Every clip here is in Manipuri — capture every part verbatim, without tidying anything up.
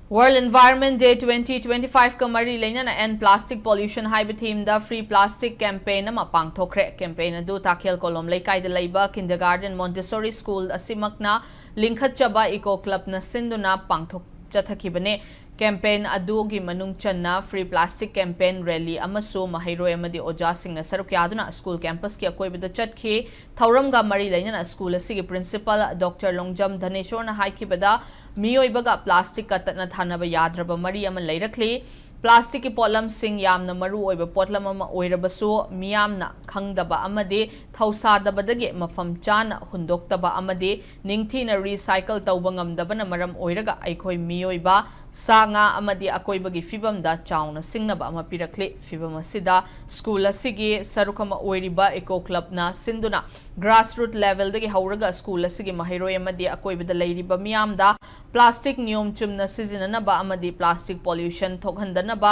World Environment Day twenty twenty-five ꯀ ꯃꯔꯤ ꯂꯩꯅꯅ End Plastic Pollution ꯍꯥꯏꯕ theme ꯗ free plastic campaign ꯑꯃ ꯄꯥꯡꯊꯣꯛꯈ꯭ꯔꯦ꯫ Campaign ꯑꯗꯨ ꯇꯥꯈꯦꯜ ꯀꯣꯂꯣꯝ ꯂꯩꯀꯥꯏꯗ ꯂꯩꯕ Kindergarten Montessori School ꯑꯁꯤꯃꯛꯅ ꯂꯤꯡꯈꯠꯆꯕ Eco Club ꯅ ꯁꯤꯟꯗꯨꯅ ꯄꯥꯡꯊꯣꯛ ꯆꯠꯊꯈꯤꯕꯅꯦ꯫ Campaign ꯑꯗꯨꯒꯤ ꯃꯅꯨꯡ ꯆꯟꯅ free plastic campaign rally ꯑꯃꯁꯨ ꯃꯍꯩꯔꯣꯏ ꯑꯃꯗꯤ ꯑꯣꯖꯥꯁꯤꯡꯅ ꯁꯔꯨꯛ ꯌꯥꯗꯨꯅ school campus ꯀꯤ ꯑꯀꯣꯏꯕꯗ ꯆꯠꯈꯤ꯫ ꯊꯧꯔꯝꯒ ꯃꯔꯤ ꯂꯩꯅꯅ school ꯑꯁꯤꯒꯤ principal Doctor ꯂꯣꯡꯖꯝ ꯙꯅꯦꯁꯣꯔꯅ ꯍꯥꯏꯈꯤꯕꯗ, ꯃꯤꯑꯣꯏꯕꯒ plastic ꯀ ꯇꯠꯅ ꯊꯥꯅꯕ ꯌꯥꯗ꯭ꯔꯕ ꯃꯔꯤ ꯑꯃ ꯂꯩꯔꯛꯂꯤ꯫ Plastic ꯀꯤ ꯄꯣꯠꯂꯝꯁꯤꯡ ꯌꯥꯝꯅ ꯃꯔꯨ ꯑꯣꯏꯕ ꯄꯣꯠꯂꯝ ꯑꯃ ꯑꯣꯏꯔꯕꯁꯨ, ꯃꯤꯌꯥꯝꯅ ꯈꯪꯗꯕ ꯑꯃꯗꯤ ꯊꯧꯁꯥꯗꯕꯗꯒꯤ ꯃꯐꯝ ꯆꯥꯅ ꯍꯨꯟꯗꯣꯛꯇꯕ ꯑꯃꯗꯤ ꯅꯤꯡꯊꯤꯅ recycle ꯇꯧꯕ ꯉꯝꯗꯕꯅ ꯃꯔꯝ ꯑꯣꯏꯔꯒ ꯑꯩꯈꯣꯏ ꯃꯤꯑꯣꯏꯕ, ꯁꯥ ꯉꯥ ꯑꯃꯗꯤ ꯑꯀꯣꯏꯕꯒꯤ ꯐꯤꯕꯝꯗ ꯆꯥꯎꯅ ꯁꯤꯡꯅꯕ ꯑꯃ ꯄꯤꯔꯛꯂꯤ꯫ ꯐꯤꯕꯝ ꯑꯁꯤꯗ school ꯑꯁꯤꯒꯤ ꯁꯔꯨꯛ ꯑꯃ ꯑꯣꯏꯔꯤꯕ Eco Club ꯅ ꯁꯤꯟꯗꯨꯅ grassroot level ꯗꯒꯤ ꯍꯧꯔꯒ school ꯑꯁꯤꯒꯤ ꯃꯍꯩꯔꯣꯏ ꯑꯃꯗꯤ ꯑꯀꯣꯏꯕꯗ ꯂꯩꯔꯤꯕ ꯃꯤꯌꯥꯝꯗ plastic ꯅꯤꯌꯣꯝ ꯆꯨꯝꯅ ꯁꯤꯖꯤꯟꯅꯅꯕ ꯑꯃꯗꯤ plastic pollution ꯊꯣꯛꯍꯟꯗꯅꯕ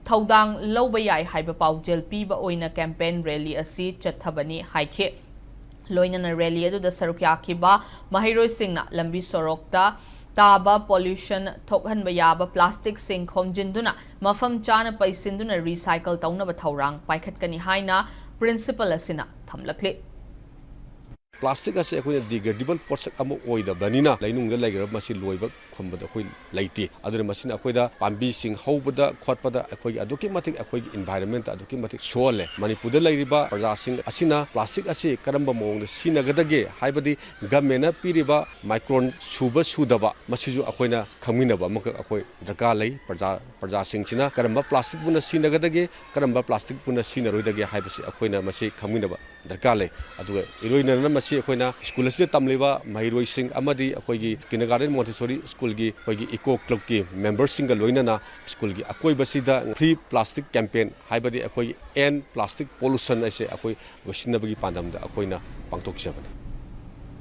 ꯊꯧꯗꯥꯡ ꯂꯧꯕ ꯌꯥꯏ ꯍꯥꯏꯕ ꯄꯥꯎꯖꯦꯜ ꯄꯤꯕ ꯑꯣꯏꯅ campaign rally ꯑꯁꯤ ꯆꯠꯊꯕꯅꯤ ꯍꯥꯏꯈꯤ꯫ ꯂꯣꯏꯅꯅ rally ꯑꯗꯨꯗ ꯁꯔꯨꯛ ꯌꯥꯈꯤꯕ ꯃꯍꯩꯔꯣꯏꯁꯤꯡꯅ ꯂꯝꯕꯤ ꯁꯣꯔꯣꯛꯇ ꯇꯥꯕ pollution ꯊꯣꯛꯍꯟꯕ ꯌꯥꯕ plastic ꯁꯤꯡ ꯈꯣꯝꯖꯤꯟꯗꯨꯅ ꯃꯐꯝ ꯆꯥꯅ ꯄꯩꯁꯤꯟꯗꯨꯅ recycle ꯇꯧꯅꯕ ꯊꯧꯔꯥꯡ ꯄꯥꯏꯈꯠꯀꯅꯤ ꯍꯥꯏꯅ principal ꯑꯁꯤꯅ ꯊꯝꯂꯛꯂꯤ꯫ Plastic ꯑꯁꯤ ꯑꯩꯈꯣꯏꯅ degradable ꯄꯣꯠꯁꯛ ꯑꯃ ꯑꯣꯏꯗꯕꯅꯤꯅ, ꯂꯩꯅꯨꯡꯗ ꯂꯩꯈ꯭ꯔꯕ ꯃꯁꯤ ꯂꯣꯏꯕ ꯈꯣꯝꯕꯗ ꯑꯩꯈꯣꯏ ꯂꯩꯇꯦ꯫ ꯑꯗꯨꯅ ꯃꯁꯤꯅ ꯑꯩꯈꯣꯏꯗ ꯄꯥꯝꯕꯤꯁꯤꯡ ꯍꯧꯕꯗ ꯈꯣꯠꯄꯗ ꯑꯩꯈꯣꯏꯒꯤ ꯑꯗꯨꯛꯀꯤ ꯃꯇꯤꯛ, ꯑꯩꯈꯣꯏꯒꯤ environment ꯇ ꯑꯗꯨꯛꯀꯤ ꯃꯇꯤꯛ ꯁꯣꯛꯍꯜꯂꯦ꯫ ꯃꯅꯤꯄꯨꯔꯗ ꯂꯩꯔꯤꯕ ꯄ꯭ꯔꯖꯥꯁꯤꯡ ꯑꯁꯤꯅ plastic ꯑꯁꯤ ꯀꯔꯝꯕ ꯃꯑꯣꯡꯗ ꯁꯤꯖꯤꯟꯅꯒꯗꯒꯦ ꯍꯥꯏꯕꯗꯤ government ꯅ ꯄꯤꯔꯤꯕ micron ꯁꯨꯕ ꯁꯨꯗꯕ, ꯃꯁꯤꯁꯨ ꯑꯩꯈꯣꯏꯅ ꯈꯪꯃꯤꯟꯅꯕ ꯑꯃꯈꯛ ꯑꯩꯈꯣꯏ ꯗꯔꯀꯥꯔ ꯂꯩ꯫ ꯄ꯭ꯔꯖꯥ, ꯄ꯭ꯔꯖꯥꯁꯤꯡꯁꯤꯅ ꯀꯔꯝꯕ plastic ꯄꯨꯅ ꯁꯤꯖꯤꯟꯅꯒꯗꯒꯦ, ꯀꯔꯝꯕ plastic ꯄꯨꯅ ꯁꯤꯖꯤꯟꯅꯔꯣꯏꯗꯒꯦ ꯍꯥꯏꯕꯁꯤ ꯑꯩꯈꯣꯏꯅ ꯃꯁꯤ ꯈꯪꯃꯤꯟꯅꯕ ꯗꯔꯀꯥꯔ ꯂꯩ꯫ ꯑꯗꯨꯒ ꯏꯔꯣꯏꯅꯅ ꯃꯁꯤ ꯑꯩꯈꯣꯏꯅ school ꯑꯁꯤꯗ ꯇꯝꯂꯤꯕ ꯃꯍꯩꯔꯣꯏꯁꯤꯡ ꯑꯃꯗꯤ ꯑꯩꯈꯣꯏꯒꯤ Kindergarten Montessori School ꯒꯤ ꯑꯩꯈꯣꯏꯒꯤ Eco Club ꯀꯤ member ꯁꯤꯡꯒ ꯂꯣꯏꯅꯅ school ꯒꯤ ꯑꯀꯣꯏꯕꯁꯤꯗ free plastic campaign, ꯍꯥꯏꯕꯗꯤ ꯑꯩꯈꯣꯏꯒꯤ End Plastic Pollution ꯑꯁꯦ ꯑꯩꯈꯣꯏ ꯂꯣꯏꯁꯤꯟꯅꯕꯒꯤ ꯄꯥꯟꯗꯝꯗ ꯑꯩꯈꯣꯏꯅ ꯄꯥꯡꯊꯣꯛꯆꯕꯅꯤ꯫